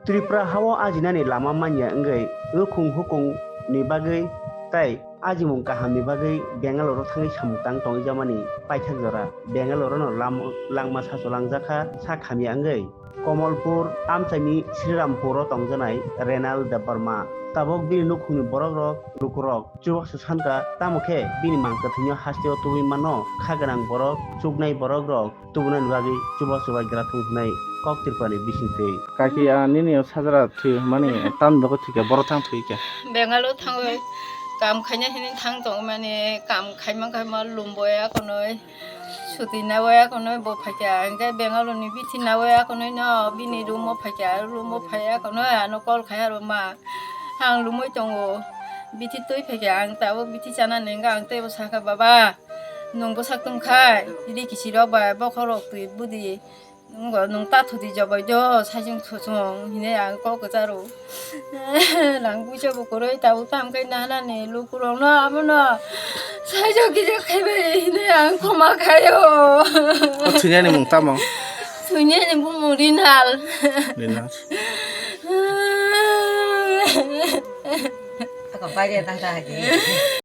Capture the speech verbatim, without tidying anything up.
Tripura hao ajinani lama manya wngwi nukhung hukung ni bagwi tei ajimung kaham ni bagwi Bangalore o thangwi samung tang tongwi jamani paithak jora. Bangalore no lam-, langma sacho langjakha sak hamya wngwi. Komolpur amchaini Srirampur o tongjanai Renal Debbarma. Tabok bini nukhungni borokrok, lukurok chubachu sankha, tamo khe bini mang kwthwino hasteo tubui mano kha gwnang borok, chuknai borokrok tubunani bagwi chubachu bai gra thung hwnwi kok Tripurani bisingtwi. Kaki, ah, nini o sajra thwi mani tam dogo thwi khe, boro thang thwi khe. Bengal o thangwi kam khaina hini thang tong mani, kam khaima khaima lumboya konoi. Suti nawi akonoi bo phaikha, hingke Bengaluru ni bithi nawi akonoi no bini room o phaikha, room o phai akonoi ano call khai aro ma, ang lumui tongo, bithi twi phaikha, ang tabuk bithi chana nengka, ang teibo sakha, "Baba, nwng bwsak tongkhai, ri kisi rok bai bokhorok twi budi, nwng ta thuti jobai do, sajwng thuchung," hinui ang kok kwcharo. Rang puisa bo kwrwi tabuk tam khe nahanani lukurokno abono saijo kisa khaibai hinui ang khoma khaio. O thwinani mung tamo? Thwinani bumung Rinal. Rinal. Ako bai de tang ta hagi.